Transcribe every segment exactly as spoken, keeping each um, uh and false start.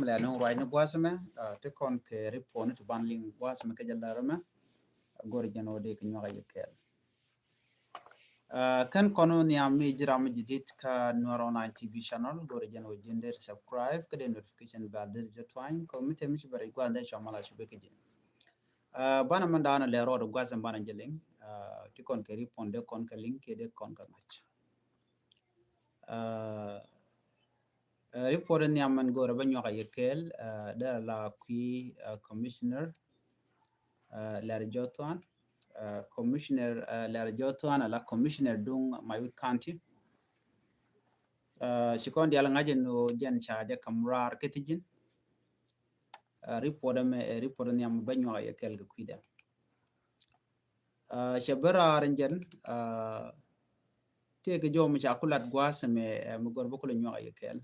Lɛ ni ruac ni gua̱a̱th mɛ ti kɔn kɛ report ni ti ban liŋ gua̱a̱th mɛ kɛ jɛ lär mɛ. Go̱r jɛn wä dee kɛ nyuak a yɛ kɛɛl. Kɛn kɔn wä nhiam mi ji̱ ram mi ji̱ dit kä Nuɛr Online T V channel, go̱r jɛn wä ji̱n dee subscribe kä dee notification bell dee jɛ tuany kɔ mi te mi ci bɛ rɛc gua̱a̱th dee cua mal a cu bɛ kɛ ji̱n. Banɛ mɛn daanɔ lɛ rɔɔd gua̱a̱th mɛ banɛ jɛ liŋ ti kɔn kɛ report dee kɔn kɛ liŋ kiɛ dee kɔn kɛ ŋa̱c. Report in nhiam mɛn go̱o̱rɛ bä nyuak a yɛ kɛɛl dee la kui̱ commissioner Lɛr Jɔthuan, commissioner Lɛr Jɔthuan ala commissioner duŋ Maiwut County. Ci kɔn dial ŋa̱c in ɣöö jɛn ca jɛ kam raar kä thi̱ji̱n. Report ɛmɛ ɛ report in nhiam bä nyuak a yɛ kɛɛl kɛ kui̱dɛ. Cɛ bä raar in jɛn tëëkɛ jɔw mi ca ku lat gua̱a̱th ɛmɛ mi gɔr bä kulɛ nyuak a yɛ kɛɛl.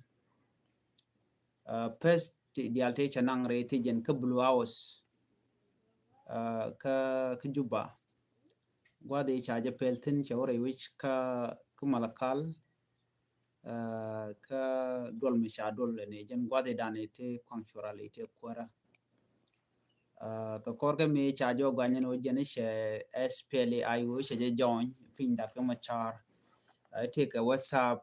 Pes dial tëë cɛ naŋ rɛy thi̱ji̱n kä Blue House kä kä Juba. Gua̱a̱th i̱ ca jɛ pɛl thi̱n cɛ wä rɛy wi̱c kä kä Malakal kä duɔl mi ca duɔl ni jɛn gua̱a̱th i̱ dan i̱ ti kuaŋ cural i̱ ti kuäärä. Kɛ kɔr kɛ mi ca jɔ guany ni wä jɛn i̱ cɛ S P L A I O cɛ jɛ jɔny piny dak kɛ ma car. Ti kɛ WhatsApp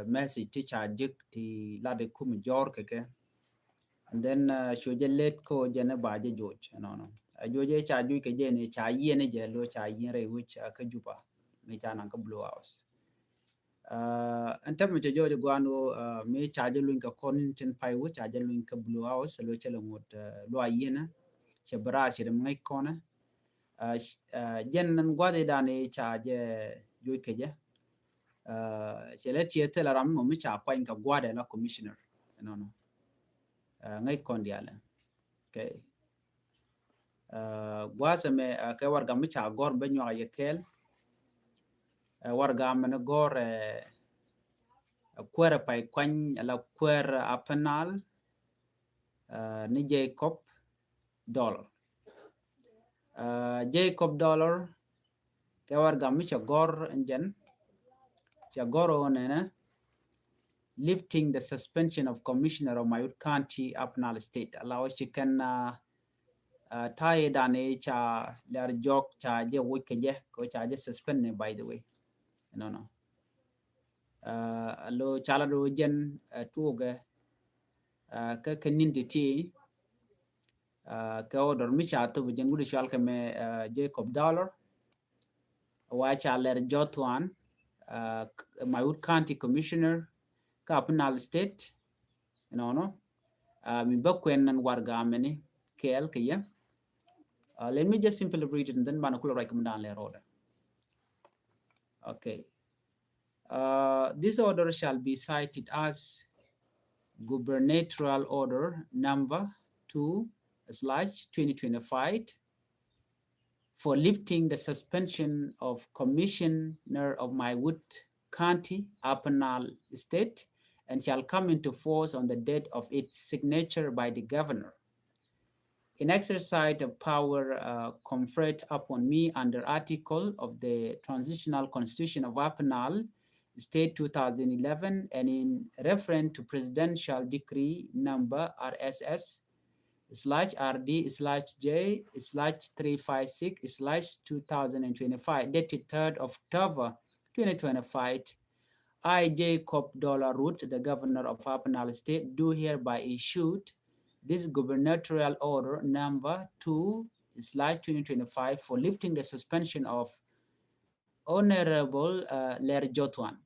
message ti ca jik ti lat i̱ kum jɔr kɛ kɛ. And then cu jɛ let ko jɛ ni ba jɛ joc nɔnɔ. A joc jɛ ca joc kɛ jɛ ni ca yiɛn ni jɛ lo ca yiɛn rɛy wi̱c kä Juba mi ca naŋ kä Blue House. Ɛn tɛmɛ cɛ jɔɔc guan wo mi ca jɛ luny kɛ kɔn tin pay wo ca jɛ luny kɛ Blue House lo cɛ lɛ ŋot lo a yienɛ cɛ bra cɛ dem ŋäc kɔnɛ. Jɛn nan guath idan i̱ ca jɛ joc kɛ jɛ. Cɛ lɛ tiɛ thil ram mɔ mi ca kuany kɛ guath ɛ la commissioner nɔnɔ. Ŋäc kɔn dialɛ. Okay. Gua̱a̱th ɛmɛ kɛ warɛga mi ca gɔr bä nyuak a yɛ kɛɛl. Warɛga mɛn gɔr kuäär pay kuany ala kuäär Upper Nile ni Jacob Dollar. Jacob Dollar kɛ warɛga mi ca gɔr in jɛn ca gɔr ɔ nɛnɛ lifting the suspension of commissioner of Maiwut County, Upper Nile State. Ala wä ci kɛn ta̱a̱ i̱ dan i̱ ca Lɛr Jɔk ca jɛ wuc kɛ jɛ kɛ ca jɛ suspend ni, by the way. Nɔnɔ. Lo ca la do jɛn tuɔkɛ kä kɛ nin ti ti kɛ order mi ca thop jɛn wut cual kɛ mɛ Jacob Dollar. Wa ca Lɛr Jɔthuan Maiwut County Commissioner kä Upper Nile State. Nɔnɔ. Mi bä kuɛn nan warɛga mɛni kɛɛl kɛ yɛ. Let me just simply read it and then banɛ kulɛ ruac kɛ mi dan lɛ rɔɔdɛ. Okay. This order shall be cited as gubernatorial order number two slash twenty twenty-five for lifting the suspension of Commissioner of Maiwut County, Upper Nile State, and shall come into force on the date of its signature by the governor. In exercise of power conferred upon me under article of the Transitional Constitution of Upper Nile State two thousand eleven, and in reference to Presidential Decree number R S S slash R D slash J slash three five six slash two thousand and twenty-five, dated third of October twenty twenty-five, I, Jacob Dollar Root, the Governor of Upper Nile State, do hereby issued this gubernatorial order number two slash twenty twenty-five for lifting the suspension of Honorable Lɛr Jɔthuan,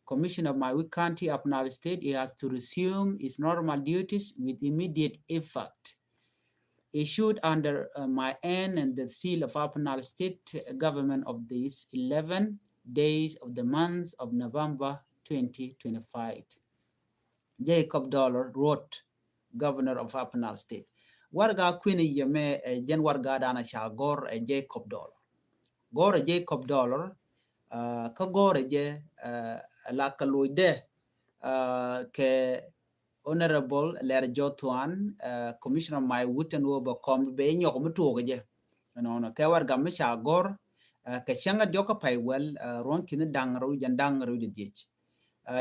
Commissioner of Maiwut County, Upper Nile State. He has to resume his normal duties with immediate effect. Issued under my hand and the seal of Upper Nile State government of this eleven days of the month of November twenty twenty-five. Jacob Dollar Root, Governor of Upper Nile State. Warɛga kui̱n yɛ mɛ ɛ jɛn warɛga danɔ ca gɔr ɛ Jacob Dollar. Gɔr ɛ Jacob Dollar kä gɔr ɛ jɛ la kɛ locdɛ kɛ Honorable Lɛr Jɔthuan, Commissioner Maiwut, ɛn wä bɛ kɔm bɛ nyɔk mi tuɔk jɛ. Nɔnɔ kɛ warɛga mi ca gɔr kɛ cäŋ a diɔk kä pay wɛl ruɔ̱n ki̱n da̱ŋ rɛw jɛn da̱ŋ rɛw jɛ dhiec.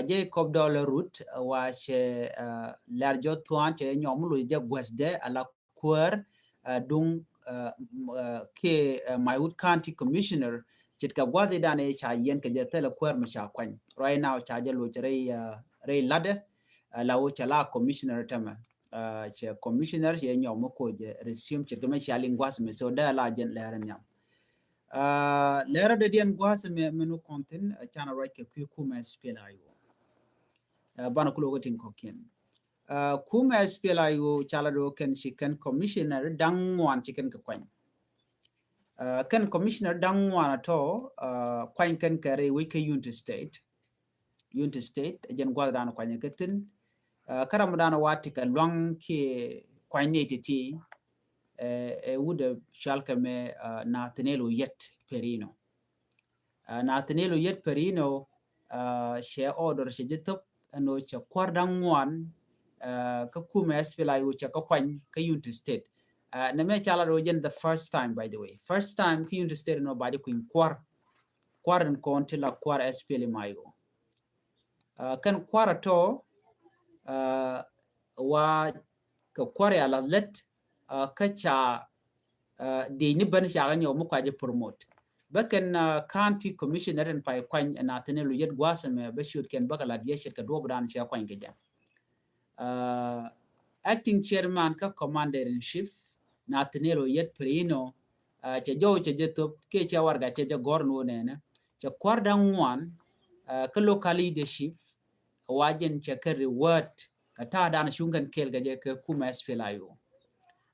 Jacob Dollar Rut wa cɛ lɛr jɔ thuan cɛ nyɔm lu jɛ guɛsdɛ ala kuäär duŋ kiɛ Maiwut County Commissioner. Ce̱tkɛ gua̱thi dan i̱ ca yɛn kɛ jɛ thilɛ kuäär mi ca kuany. Right now ca jɛ loc rɛy rɛy ladɛ la wä cɛ la commissioner tämɛ. Cɛ commissioner cɛ nyɔm mi koc resume ce̱tkɛ mi ca liŋ gua̱th mi so dee la jɛn lɛr nhiam. Lɛr dee diɛn gua̱th mi mi nu kɔn thin canɛ ruac kɛ kui̱ kumɛ SPLA-IO. Banɛ kulok kä tin kɔkiɛn. Kumɛ SPLA-IO cala do kɛn ci kɛn commissioner daŋ ŋuan ci kɛn kɛ kuany. Kɛn commissioner daŋ ŋuan atɔ kuany kɛn kɛ rɛy wec kä Unity State. Unity State jɛn gua̱th dan kuany kɛ thin. Kä ram dan wa ti kɛ luaŋ kiɛ kuany ni ti ti. Ɛ wudɛ cual kɛ mɛ Nathaniel Oyet Perino. Nathaniel Oyet Perino cɛ order cɛ jɛ thop ɛn ɔ cɛ kuar daŋ ŋuan kä kumɛ SPLA-IO cɛ kä kuany kä Unity State. Nɛ mɛ cala do jɛn the first time, by the way, first time kä Unity State ɛn ɔ ba jɛ kui̱ kuar kuar in kɔn ti la kuar SPLM-IO. Kɛn kuar atɔ wa kɛ kuar ya la lät kä ca di̱i̱ni ben ca kɛ nyɔk mi kua jɛ promote. Bä kɛn county commissioner in pay kuany Nathaniel Oyet gua̱a̱th ɛmɛ bä ciöt kɛn bä kɛ lat yɛ ce̱tkɛ duɔp dan cɛ kuany kɛ jɛ. Acting chairman kä commander in chief Nathaniel Oyet Perino cɛ jɔw cɛ jɛ thop kiɛ cɛ warga cɛ jɛ gɔr ni wä nɛnɛ cɛ kuar daŋ ŋuan kä local leadership wa jɛn cɛ kɛ reward kɛ ta̱a̱ dan cuŋ kɛn kɛɛl kɛ jɛ kɛ kumɛ SPLA-IO.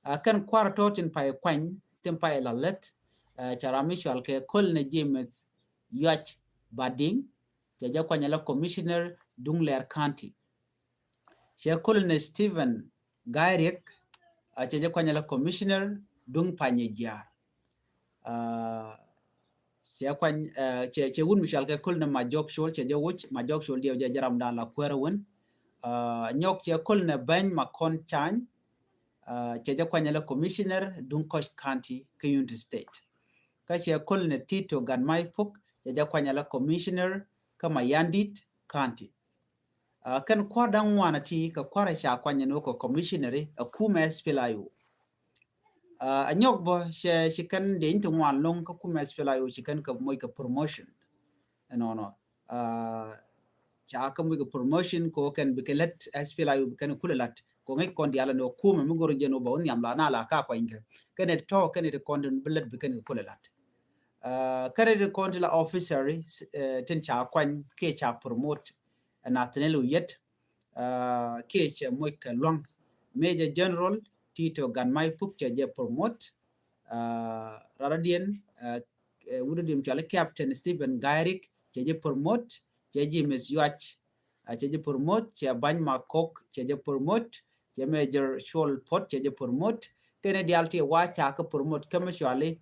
Kɛn kuar tɔ tin pay kuany tin pay la lät cɛ ram mi cual kɛ Colonel James Yuac Bading cɛ jɛ kuany la commissioner duŋ Leer County. Cɛ Colonel Stephen Gairiek cɛ jɛ kuany la commissioner duŋ Panyijiar. Cɛ kuany cɛ wun mi cual kɛ Colonel Majok Col cɛ jɛ wuc Majok Col diɛw jɛ jɛ ram dan la kuɛrɛ wun. Nyɔk cɛ Colonel Beny Makon Chany cɛ jɛ kuany la commissioner duŋ Koch County kä Unity State. Kä cɛ Colonel Tito Gatmai Puk cɛ jɛ kuany la commissioner kä Mayandit County. Kɛn kuar daŋ ŋuan a ti kɛ kuar a ca kuany ni wä kɛ commissioner ɛ kumɛ SPLA-IO. A nyɔk bä cɛ ci kɛn dee in ti ŋuan loŋ kä kumɛ SPLA-IO ci kɛn kɛ moc kɛ promotion. Ɛnɔnɔ ca kä moc kɛ promotion ko kɛn bikɛ lät SPLA-IO bikɛn kulɛ lat ko ŋäc kɔn dial ni wä kumɛ mi gor jɛn wä bä wä nhiam la na la ka kuany kɛ kɛn it tɔ kɛn it kɔn bi lät bikɛn kɛ kulɛ lat. Kɛn it kɔn ti la officer tin ca kuany kiɛ ca promote Nathaniel Oyet kiɛ cɛ moc kɛ luaŋ. Major General Tito Gatmai Puk cɛ jɛ promote. Raradiɛn wudä dim cuali Captain Stephen Gairiek cɛ jɛ promote. Cɛ James Yuac cɛ jɛ promote. Cɛ Bany Makok cɛ jɛ promote. Cɛ Major Col Pot cɛ jɛ promote. Kɛn dial ti wa ca kä promote kä mi cuali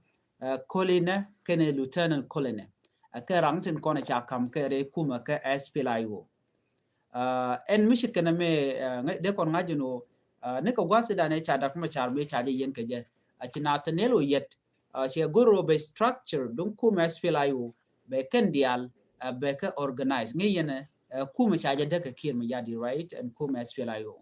Colonel kɛn Lieutenant Colonel. Kɛ raŋ tin kɔn ca kam kɛ rɛ kumɛ kɛ SPLA-IO. Ɛn mi cit kɛn mɛ dee kɔn ŋa̱c jɛ ni wä ni kɛ gua̱th idan ɛ ca dak mɛ car mi ca jɛ yɛn kɛ jɛ a ci Nathaniel Oyet. Cɛ goro bɛ structure duŋ kumɛ SPLA-IO bɛ kɛn dial bɛ kɛ organize ŋäc yɛn kumɛ ca jɛ däk kɛ Kiir Mayardit, right? Ɛn kumɛ SPLA-IO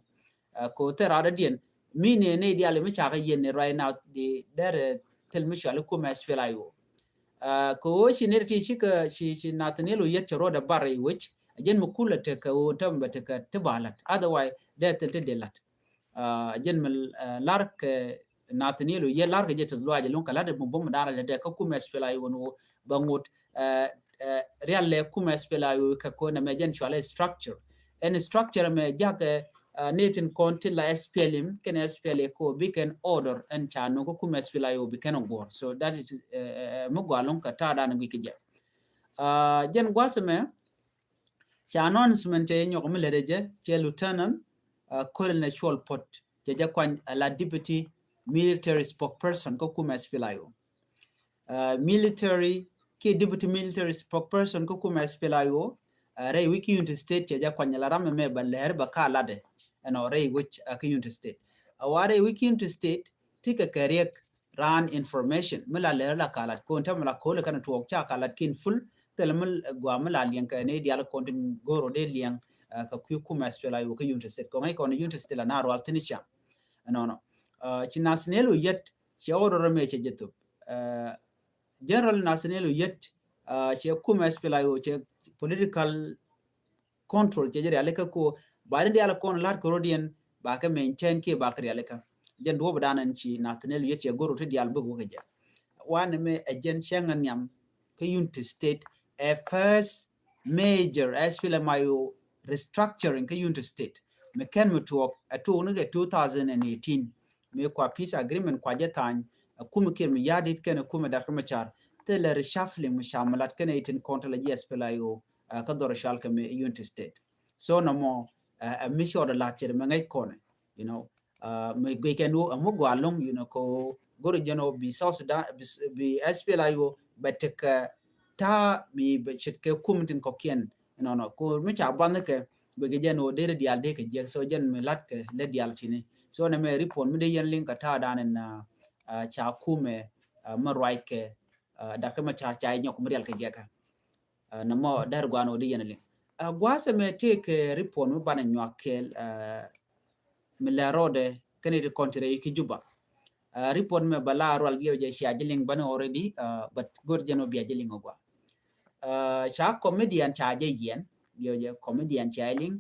ko thil rat dädiɛn mi ni ni dial mi ca kɛ yɛn ni right now di derɛ thil mi cuali kumɛ SPLA-IO. Kɛ ɣöö ci nir ti cikɛ ci ci Nathaniel Oyet cɛ ruɔdɛ bar i̱ wec a jɛn mi kulɛ tekɛ ɣöö tämɛ bɛ tekɛ ti ba la̱t, otherwise dee thil ti dee la̱t. A jɛn mi la̱r kɛ Nathaniel Oyet la̱r kɛ jɛ tɛth luac ɛlɔ̱ŋ kɛ la̱t mi bum da̱rɛ lɛ dee kä kumɛ SPLA-IO ni ɣöö bɛ ŋot rial lɛ kumɛ SPLA-IO kɛ ko̱n ɛmɛ jɛn cualɛ structure. Ɛn structure ɛmɛ jakɛ ni tin kɔn ti la SPLM kɛn SPLA ko bi kɛn order ɛn ca no̱k kä kumɛ SPLA-IO bi kɛn guɔ̱r. So that is mi gɔaa ɛlɔ̱ŋ kɛ ta̱a̱ dan guic kɛ jɛ. Jɛn gua̱th ɛmɛ cɛ announcement cɛ nyɔk mi lɛt jɛ cɛ Lieutenant Colonel Col Pot cɛ jɛ kuany a la deputy military spokesperson kä kumɛ SPLA-IO. Military kiɛ deputy military spokesperson kä kumɛ SPLA-IO rɛy wec kä Unity State cɛ jɛ kuany la ram mɛ bɛ lɛr bɛ ka latdɛ ɛnɔ rɛy wec kä Unity State. A wa rɛy wec kä Unity State ti kɛ kɛ riɛk ran information mi la lɛr la ka lat kon tɛmɛ la ko̱l kɛn tuɔɔk ca ka lat kin full thilɛ mi gɔaa mi la liɛŋ kɛ ni diaal kɔn tin go̱o̱r ɔ dee liɛŋ kɛ kui̱ kumɛ SPLA-IO kä Unity State. Kɔŋ ŋäc kɔn Unity State la na rual thin cam. Ɛnɔnɔ ci Nathaniel Oyet cɛ order mɛ cɛ jɛ thop. General Nathaniel Oyet cɛ kumɛ SPLA-IO cɛ political control cɛ jɛ rialikä ko ba ni dial kɔn lat kɛ rodiɛn ba kɛ maintain kiɛ ba kɛ rialikä. Jɛn duɔp dan ɛn ci Nathaniel Oyet cɛ goro ti dial bik wä kɛ jɛ. Wan mɛ ɛ jɛn cɛ ŋa nhiam kä Unity State ɛ first major SPLM-IO restructuring kä Unity State. Mi kɛn mi tuɔk ɛ tuɔk ni kɛ two thousand and eighteen mi kua peace agreement kua jɛ thany ɛ kumi Kiir Mayardit kɛn ɛ kumi Doctor Machar. Thilɛ reshuffling mi ca mi lat kɛn ɛ itin kɔn tɛlɛ jiɛ SPLA-IO kä dhɔr cal kɛ mi Unity State. So nɔmɔ ɛ mi cɔɔdɛ lat cɛrɛ mi ŋäc kɔnɛ. You know, mi guic kɛn wä ɛmɔ gɔaa loŋ, you know, kɛ wä goro jɛn wä bi South Sudan bi SPLA-IO bɛ tekɛ ta̱a̱ mi bɛ ce̱tkɛ kum tin kɔkiɛn. Nɔnɔ ko mi ca buath ni kɛ guic kɛ jɛn wä deri dial dee kɛ jiɛk. So jɛn mi lat kɛ lɛ dial tini. So nɛ mɛ report mi dee yɛn liŋ kɛ ta̱a̱ dan in ca kumɛ mi ruac kɛ Doctor Machar ca nyɔk mi rial kɛ jiɛk. Nɛ mɔ dɛr guan wä dee yɛn liŋ. Gua̱a̱sɛ mɛ tëëkɛ report mi banɛ nyuak kɛɛl mi lɛ rɔɔdɛ kɛn it kɔn ti rɛy ki Juba. Report mɛ bala rual giɛw jɛ cia ji̱ liŋ bani already, but go̱r jɛn wä bia ji̱ liŋ ɔ gua. Ca comedian ca jɛ yɛn giɛw jɛ comedian cia liŋ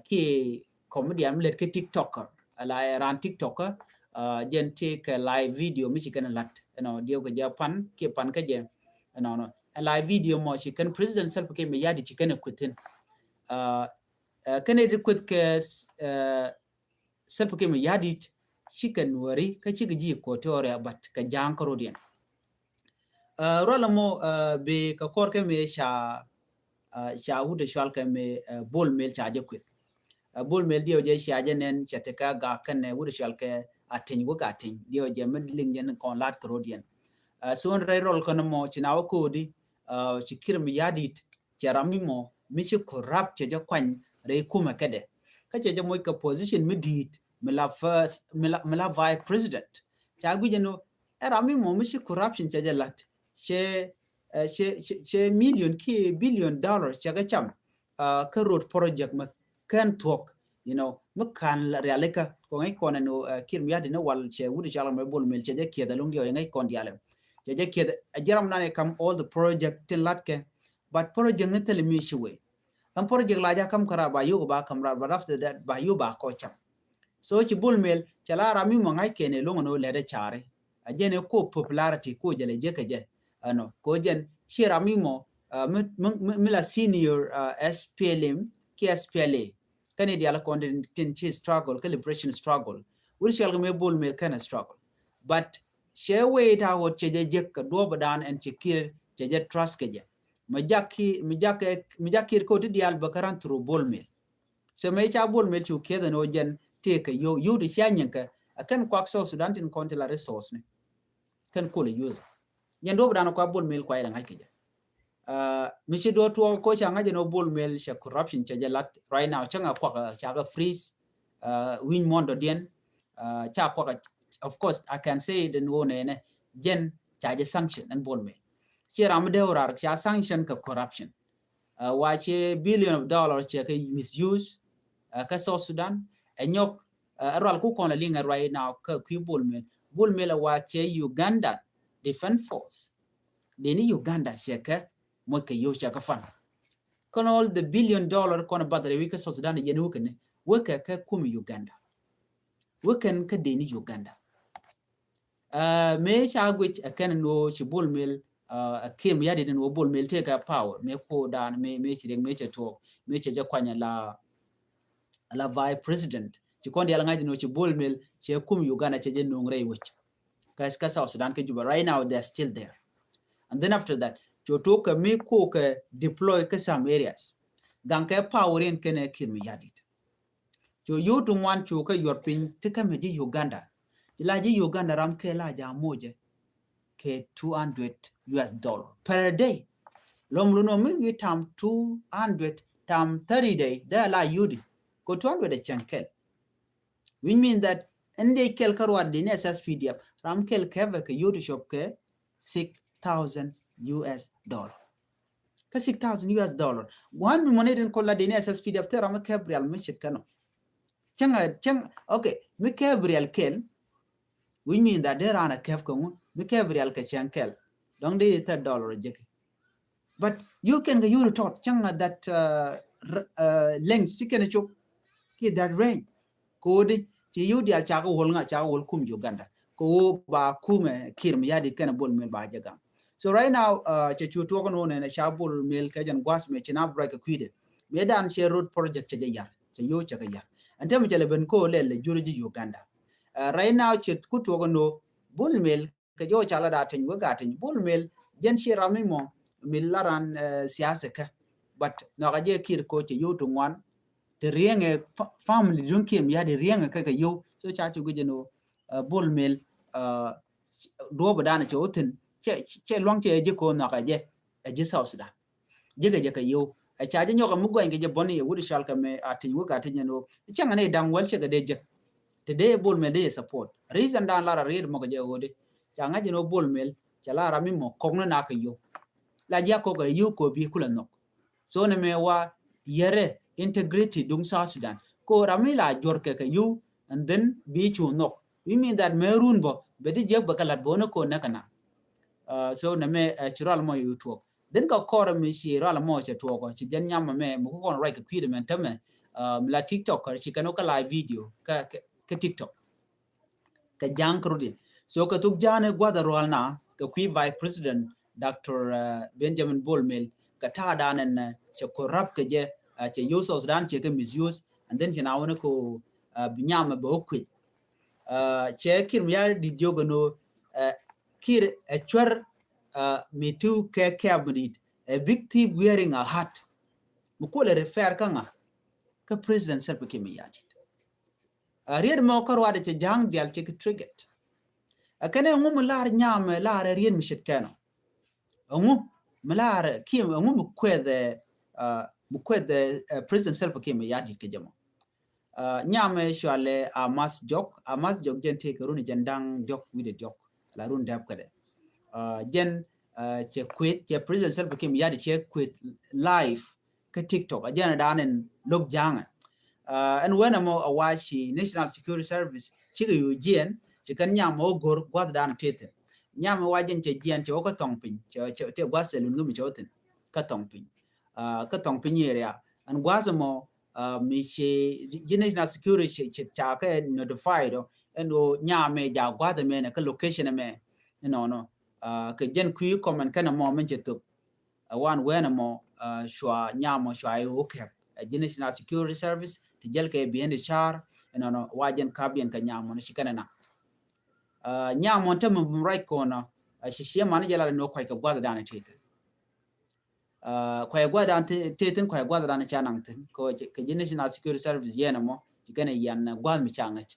ki comedian mi lɛt ki TikToker ala ran TikToker. Jɛn ti kɛ live video mi ci kɛn lat ɛnɔ diɛw kɛ jɛ pan ki pan kɛ jɛ ɛnɔ nɔ ɛ live video mɔ ci kɛn President Salva Kiir Mayardit ci kɛn ɛ kuithin. Kɛn it kuith kɛ Salva Kiir Mayardit cikɛ Nuɛri kä cikɛ ji̱ Equatoria, but kɛ Ja̱a̱ŋ kä rodiɛn. Rual mɔ bi kɛ kɔr kɛ mi ca ca wut cual kɛ mi Bol Mel ca jɛ kuith. Bol Mel diɛw jɛ ca jɛ nɛn cɛ tekɛ gak kɛn wut cual kɛ Ateny wä Gateny diɛw jɛ mi liŋ jɛ ni kɔn lat kɛ rodiɛn. Son rɛy rɔl kɛn mɔ ci na wä kodi ci Kiir Mayardit cɛ ram mi mɔ mi ci corrupt cɛ jɛ kuany rɛy kumɛ kɛdɛ. Kä cɛ jɛ moc kɛ position mi di̱i̱t mi la first mi la, mi la vice president. Ca guic ɛn ɛ ram mi mɔ mi ci corruption cɛ jɛ lat cɛ cɛ cɛ million ki billion dollars cɛ kɛ cam kä road project mɛ kɛn thuɔk. You know, mi kan rialikä kɔŋ i̱ kɔn ɛn Kiir Mayardit ni wal cɛ wut i̱ cɔal mɛ Bol Mel cɛ jɛ kiɛth ɛlɔŋ diɔk iŋäc kɔn dialɛ. Cɛ jɛ kiɛth ɛ jiram nan i̱ kam all the project tin latkɛ. But project ni thil mi ci wee. Ɛn project la jɛ kam kara ba yuk ba kam rat, but after that ba yuk ba kɔ cam. So ci Bol Mel cɛ la ram mi mɔ ŋa̱c kɛn ɛlɔŋ ɛn ɣöö lɛt ɛ cari. A jɛn ɛ ko popularity ko jɛ lɛ jɛ kɛ jɛ. Ɛnɔ ko jɛn ci ram mi mɔ mi la senior SPLM ki SPLA. Kɛn i̱ dial kɔn tin ci struggle kä liberation struggle. Wut cɔal kɛ mi Bol Mel kɛn struggle. But cɛ wee ta wot cɛ jɛ jek kɛ duɔp dan ɛn cɛ Kiir cɛ jɛ trust kɛ jɛ. Mi jak Kiir, mi jak Kiir kɛ wot ti dial bä kä ran through Bol Mel. So mɛ ca Bol Mel cu kiɛth ɛn ɣöö jɛn tëëkɛ yio̱w, yio̱w ti cia nyiŋkɛ. Ɛ kɛn kuak South Sudan tin kɔn ti la resource ni. Kɛn kol ɛ use. Jɛn duɔp dan kua Bol Mel kua ilɛ ŋa̱c kɛ jɛ. Mi ci duɔp tuɔɔk ko ca ŋa̱c ɛn ɣöö Bol Mel cɛ corruption cɛ jɛ lat right now cä ŋa kuak ca kɛ freeze. Wi̱ny muɔ̱n dɔ̱diɛn ca kuak, of course I can say it ɛn ɣöö nɛnɛ jɛn ca jɛ sanction ɛn Bol Mel. Ci ram mi dee wä rar ca sanction kɛ corruption. Wa cɛ billion of dollars cɛ kɛ misuse kä South Sudan. Ɛ nyɔk ɛ rual ku kɔn la liŋ ɛ right now kä kui̱ Bol Mel. Bol Mel ɛ wa cɛ Uganda Defense Force. Deni Uganda cɛ kɛ moc kɛ yo̱w cɛ kɛ fund. Kɔn all the billion dollar kɔn bath rɛ wi̱i̱ kä South Sudan yɛn wä kɛn wä kɛ kɛ kum Uganda. Wä kɛn kä deni Uganda. Mëë ca guic ɛ kɛn ni wä ci Bol Mel ɛ Kiir Mayardit ni wä Bol Mel tëëkɛ power mëë ko dan mëë ci riɛk mëë cɛ tuɔɔk mëë cɛ jɛ kuany la la vice president. Ci kɔn dial ŋa̱c ni wä ci Bol Mel cɛ kum Uganda cɛ jɛ no̱o̱ŋ rɛy wec. Kä South Sudan kä Juba right now they are still there. And then after that cɛ tuɔɔk kɛ mëë ko kɛ deploy kä some areas. Gaŋ kɛ power in kɛn ɛ Kiir Mayardit. Cu yio̱w ti ŋuan cu kä yuɔr piny ti kä mɛ ji̱ Uganda. Ti la ji̱ Uganda ram kɛ la ja mocɛ kɛ two hundred US dollar per day. Lom lun wä mi wi̱i̱ tam two hundred tam thirty day dee la yio̱w di. Kɛ two hundred ɛ cɛŋ kɛl. Which means that ɛn dee kɛl kä ruat di ni SSPDF ram kɛl kɛ vɛ kɛ yio̱w ti cop kɛ six thousand US dollar. Kä six thousand U S dollar. Gua̱n mi mɔni tin kɔn la deni S S P D F te ram mi kɛp rial mi cit kɛnɔ. Cäŋ a, cäŋ, okay, mi kɛp rial kɛl, which mean that de ran a kɛp kɛ ŋu, mi kɛp rial kɛ cɛŋ kɛl. Dɔŋ de third dollar jeki. But you can get your thought, cäŋ a that, uh, r-, uh, length, ci kɛn a cop. Ki that range. Kodi, ci yow dial cakɛ wol ŋa, cakɛ wol kum Uganda. Ko ba kumɛ Kiir Mayardit kɛn a Bol Mel ba jɛ gam. So right now, uh, cɛ cu tuɔk ni won ɛn a ca Bol Mel kɛ jɛn guas mɛ ci na break kɛ kui̱dɛ. Mɛ dan cɛ road project cɛ jɛ yar, cɛ yow cɛ kɛ yar. Ɛn tɛmɛ cɛ lɛ ben ko lɛ lɛ juri ji Uganda. Uh, right now cɛ ku tuɔk ni Bol Mel kɛ jɛ wä ca la da teny wä ga teny Bol Mel jɛn ci ram mi mɔ mi la ran, uh, siasa kɛ. But nɔka jɛ Kiir ko cɛ yow tu ŋuan. Te riɛŋɛ fa-, family duŋ Kiir Mayardit riɛŋɛ kɛ kɛ yow. So ca cu gujɛ ni wä, uh, Bol Mel, uh, duɔ̱ɔ̱p dan cɛ wä thin cɛ, cɛ luaŋ cɛ jɛ ko nɔka jɛ. Ɛ ji̱ South Sudan. Jekɛ jekɛ yow. Ɛ ca jɛ nyɔkɛ mi guany kɛ jɛ bɔni ɛ wut ical kɛ mɛ a tiny wek a tiny ɛn ɣöö. Cäŋ ni da̱ŋ wäl cɛ kɛ dee jek. Te dee Bol Mel dee support. Reason dan lar a riet mɔ kɛ jɛ ɣöö dee. Ca ŋa̱c ɛn ɣöö Bol Mel cɛ lar a mi mɔ kɔk ni na kɛ yow. La jiak kɔk ɛ yow kɔ bi kulɛ nhɔk. So ni mɛ wa yɛrɛ integrity duŋ South Sudan. Ko ram mi la juɔr kɛ kɛ yow and then bi cu nhɔk. We mean that mɛ run bɔ bɛ di jiɛk bɛ kɛ lat bɔ ni ko nɛ kɛ na. Uh, so nɛ mɛ, uh, ci rual mɔ yu tuɔk. Then kɛ kɔr mi ci rual mɔ cɛ tuɔk ci jɛn nyam mɛ mɛ ku kɔn ruac kɛ kui̱dɛ mɛ tämɛ, uh, mi la TikTok kɛ ci kɛn wä kɛ live video kɛ, kɛ, kɛ TikTok. Kɛ ja̱ŋ kɛ rudi. So kɛ thuk ja̱n gua̱th rual na kɛ kui̱ Vice President Doctor, uh, Benjamin Bol Mel kɛ ta̱a̱ dan ɛn, uh, cɛ corrupt kɛ jɛ, uh, cɛ use South Sudan cɛ kɛ misuse and then cɛ na wä ni ko, uh, bi nyam mɛ bɛ wä kui̱. Uh, cɛ Kiir Mayardit jiök ɛn ɣöö, uh, Kiir ɛ cuɛr, uh, mi ti kɛ kɛp mi dit. A big thief wearing a hat. Mi kuɔlɛ refer kä ŋa? Kä President Salva Kiir Mayardit. Uh, riet mɔ kä ruadɛ cɛ ja̱ŋ dial cɛ ki triggered. Ɛ kɛn ɛ ŋu mi lar nyam ɛ lar ɛ riet mi ce̱tkɛn ɔ. Ɛŋu mi lar Kiir, ɛŋu mi kuɛth, uh, mi kuɛth, uh, President Salva Kiir Mayardit kɛ jɛ mɔ. Uh, nyam ɛ cualɛ Amas Jok, Amas Jok jɛn tëë kɛ run jɛn da̱ŋ diɔk wi̱dɛ diɔk la run dɛp kädɛ. Uh, jɛn, uh, cɛ kueth, cɛ President Salva Kiir Mayardit cɛ kueth live kä TikTok. A jɛn dan ɛn lok ja̱ŋɛ. Uh, ɛn wen ɛmɔ a wa ci National Security Service cikɛ yu jiɛn ci kɛn nyam ɔ gor guath dan tëë thin. Nyam ɛ wa jɛn cɛ jiɛn cɛ wä kä thɔŋ piny, cɛ, cɛ, tëë guath cɛ lun kä mi cɛ wä thin kä thɔŋ piny. Uh, kä thɔŋ piny area. Ɛn guath ɛmɔ, uh, mi ci ji National Security ci, ci ca kɛ notified ɔ ɛn ɣöö nyam ɛ ja guath ɛmɛ nɛ kä location ɛmɛ. Inɔnɔ, uh, kɛ jɛn kui̱ comment kɛn ɛmɔ min cɛ thop. Ɛ wan wen ɛmɔ, uh, cua nyam ɔ cua i̱ wä kɛp. Ɛ ji̱ National Security Service ti jɛl kɛ bi̱i̱n di car. Inɔnɔ wa jɛn kap diɛn kɛ nyam ɔ ni ci kɛn ɛ na. Uh, nyam ɔ te mi ruac kɔn ɔ, uh, ci ciɛ man jɛ la ni wä kuac kɛ guath dan ti. Uh, kuac guath dan ti, ti thin kuac guath dan ca naŋ thin. Kɛ, kɛ ji̱ National Security Service yɛn ɛmɔ ci kɛn ɛ yɛn, uh, guath mi ca ŋäc.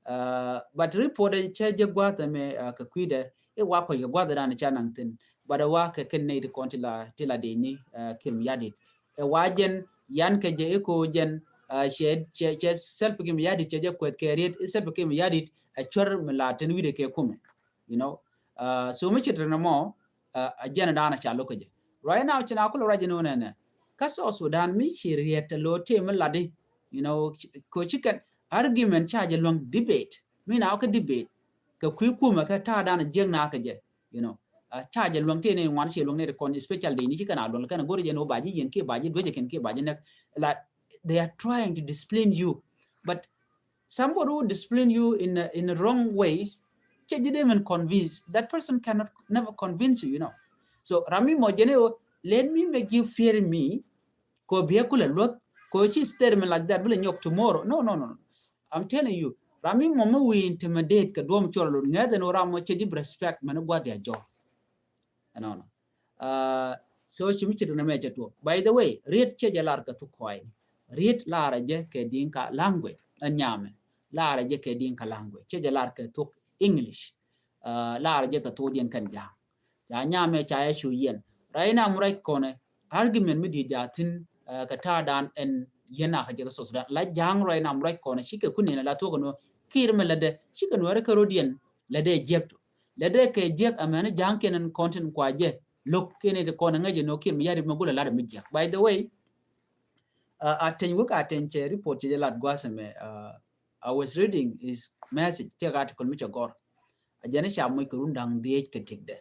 Uh, but report cɛ jɛ guath ɛmɛ, uh, kɛ kui̱dɛ i̱ wa kuac kɛ guath dan ca naŋ thin. But wa kɛ kɛn nɛy ti kɔn ti la, ti la dee ni, uh, Kiir Mayardit. Ɛ wa jɛn yan kɛ jɛ i̱ ko jɛn, uh, cɛ, cɛ, cɛ Salva Kiir Mayardit cɛ jɛ kuɛth kɛ riet i̱ Salva Kiir Mayardit ɛ cuɛr mi la thin wi̱dɛ kɛ kumɛ. You know, uh, so mi ci rin mɔ, uh, a jɛn dan a ca lo̱k kɛ jɛ. Right now ci na kulɛ ruac ni wä nɛnɛ. Kä South Sudan mi ci riet lo tëë mi lat di, you know, ko ci kɛn argument ca jɛ luäŋ debate. Mi na wä kä debate. Kɛ kui̱ kumɛ kɛ ta̱a̱ dan jiäk na kɛ jɛ, you know. Uh, ca jɛ luäŋ tëë ni ŋuan ci luäŋ ni ri kɔn, especially dee ni ci kɛn a luäŋ kɛn a go̱r jɛ ni wä ba ji̱ yɛn kiɛ ba ji̱ duecɛ kɛn kiɛ ba ji̱ nɛk. Like, they are trying to discipline you. But somebody who discipline you in a, in a wrong ways, cɛ ji̱ dee min convince. That person cannot never convince you, you know. So ram mi mɔ jɛn ɛ ɣöö, let me make you fear me. Ko biɛ kulɛ luɔth, ko ci statement like that bi lɛ nyɔk tomorrow. No, no, no, no. I'm telling you, ram mi mɔ mi wi̱i̱ intimidate kɛ duɔ̱m cɔl lot ŋɛth ɛn ɣöö ram mɔ cɛ ji̱ bi respect mɛn gua̱th ya jɔr. Ɛnɔnɔ. Uh, so ci mi ci rin mɛ cɛ tuɔk. By the way, riet cɛ jɛ lar kɛ thuk kɔy. Riet lar jɛ kɛ Dinka language. Ɛn nyamɛ. Lar jɛ kɛ Dinka language. Cɛ jɛ lar kɛ thuk English. Uh, lar jɛ kɛ thuk diɛn kɛn ja̱a̱ŋ. Ca nyamɛ ca yɛ cu yɛn. Right now mi ruac kɔnɛ argument mi di̱i̱t ja̱a̱ thi̱n, uh, kɛ ta̱a̱ dan ɛn yɛn a kɛ jɛ kɛ South Sudan. La ja̱a̱ŋ right now mi ruac kɔnɛ cikɛ kun yɛn la thuɔk kɛ nuɔ Kiir mi lätdɛ cikɛ nuɔrɛ kɛ rot yɛn lätdɛ jiɛk tu. Lätdɛ kɛ jiɛk ɛmɛn ja̱a̱ŋ kiɛn ɛn kɔn tin kua jɛ. lo̱k kɛn i̱ ti kɔn ŋäc inɔ Kiir Mayardit mɛ gulɛ lat mi jiäk. By the way, uh, Ateny wek Ateny cɛ report cɛ jɛ lat gua̱a̱th ɛmɛ, uh, I was reading his message, cɛ article mi cɛ gɔr. A jɛn i̱ ca moc kɛ run da̱ŋ dhiec kɛ tëkdɛ.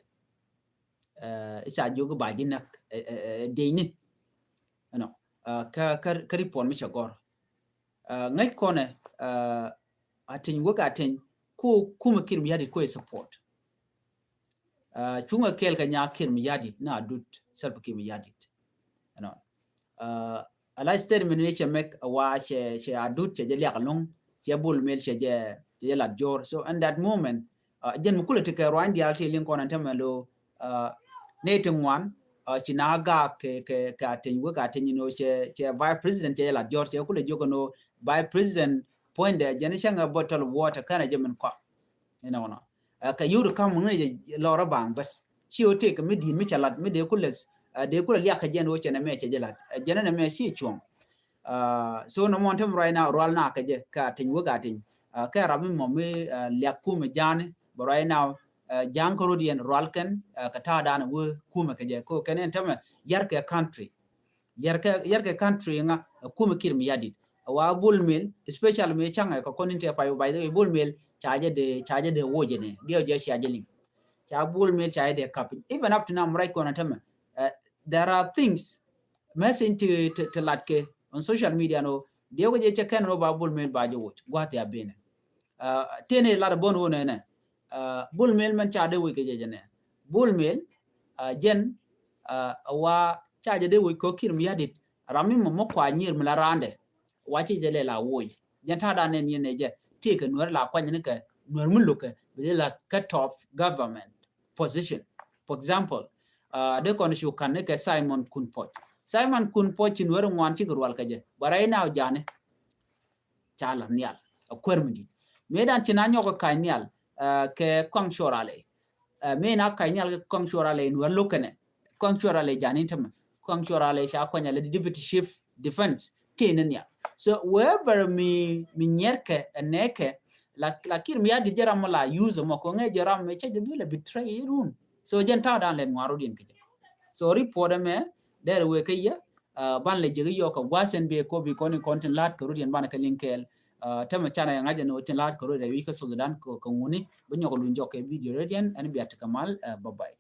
Uh, i̱ ca jiök i̱ ba ji̱ näk, uh, uh, uh, dhiecni. You know, uh, kä, kä, kä report mi cɛ gɔr. Uh, ŋäc kɔnɛ, uh, Ateny wek Ateny ku kumɛ Kiir Mayardit ku ɛ support. Uh, cuŋɛ kɛɛl kɛ nya Kiir Mayardit na Adut Salva Kiir Mayardit. You know, uh, a la statement ni cɛ mɛk a wa cɛ, cɛ Adut cɛ jɛ liak alɔŋ, cɛ Bol Mel cɛ jɛ, cɛ jɛ lat jɔr. So in that moment, uh, jɛn mi kulɛ ti kɛ ruany diaal ti liŋ kɔn ɛn tämɛ lo, uh, nɛ ti ŋuan, uh, ci na gaak kɛ, kɛ, kɛ Ateny wek Ateny inɔ cɛ, cɛ vice president cɛ jɛ lat jɔr, cɛ kulɛ jiök inɔ vice president puɔ̱nydɛ jɛn cäŋ a bottle of water kɛnɛ jɛ min kɔak. You know, nɔ. Uh, kɛ yio̱w ri ka̱m ŋun jɛ lɔrä baŋ bäth. Ci ɣöö tëëk mi di̱i̱t mi cɛ lat mi dee kulɛ, uh, dee kulɛ liak kɛ jɛn ɣöö cɛ nɛ mɛ cɛ jɛ lat. Uh, jɛn nɛ mɛ ci cuɔ̱ŋ. Uh, so nɔmɔ ɛn tämɛ right now rual na kɛ jɛ kɛ Ateny wek Ateny. Uh, kɛ rap mi mɔ mi, uh, liak kumɛ ja̱a̱ni bɛ right now, uh, ja̱a̱ŋ kä rot yɛn rual kɛn, uh, kɛ ta̱a̱ da̱a̱n wee kumɛ kɛ jɛ. Kɛ kɛn ɛn tämɛ yar kɛ country. Yar kɛ, yar kɛ country ŋa, uh, kumɛ Kiir Mayardit. A wa Bol Mel, especially mi ca̱ŋɛ kɛ kɔn in te pay, by the way, Bol Mel ca jɛ dee, ca jɛ dee woc jɛ nɛ. Diɛw jɛ cia jɛ liŋ. Ca Bol Mel ca jɛ dee kap. Even up to now, mi right kɔn ɛn tämɛ, uh, there are things message ti, ti, ti lat kɛ on social media nɔ. Diɛw kɛ jɛ cɛ kɛn nɔ ba Bol Mel ba jɛ woc. Gua̱th ya benɛ. Uh, tëë ni lat bɔn wä nɛnɛ. Uh, Bol Mel mɛn ca dee woc kɛ jɛ jɛ nɛ. Bol Mel, uh, jɛn, uh, wa ca jɛ dee woc kɛ Kiir Mayardit. Ram mi mɔ mɔ kua nyier mi la randɛ. Wa ci jɛ lɛ la woc. Jɛn ta̱a̱ dan nɛn yɛn ɛ jɛ. Tëë kɛ Nuɛr la kuany ni kɛ Nuɛr mi lo̱kɛ. Bi jɛ la kä top government position. For example, uh, dee kɔn cu kan ni kɛ Simon Kun Puɔc. Simon Kun Puɔc ci Nuɛr ŋuan ci kɛ rual kɛ jɛ. But right now ja̱a̱ni ca la̱th nhial a kuäär mi di̱t. Mëë dan ci na nyɔk kɛ ka̱ny nhial, uh, kɛ Kɔaŋ Cuɔr Alɛ. Uh, mëë na ka̱ny nhial kɛ Kɔaŋ Cuɔr Alɛ in wä lo̱k kɛnɛ. Kɔaŋ Cuɔr Alɛ ja̱a̱ni tämɛ. Kɔaŋ Cuɔr Alɛ ca kuany alɛ deputy chief defense. Tëë ni nhial. So wherever mi, mi nyiɛrkɛ ɛ nɛɛkɛ, la, la Kiir Mayardit jɛ ram mɔ la use mɔ kɛ ŋɛ jɛ ram mɛ cɛ jɛ bi la betray run. So jɛn ta̱a̱ dan lɛn ŋuan rot yɛn kɛ jɛ. So report ɛmɛ dɛr wee kä yɛ, uh, ban lɛ jek yɔk kɛ gua̱a̱th ɛn bee kɔ bi kɔn in kɔn tin la̱a̱t kɛ rot yɛn banɛ kɛ liŋ kɛɛl. Uh, tämɛ canɛ ŋa̱c ɛn wä tin la̱a̱t kɛ rot ɛ wi̱c kä South Sudan kɛ, kɛ ŋuni bi nyɔk luny jɔk kɛ video rot yɛn ɛn bia tekɛ mal, uh, bye bye.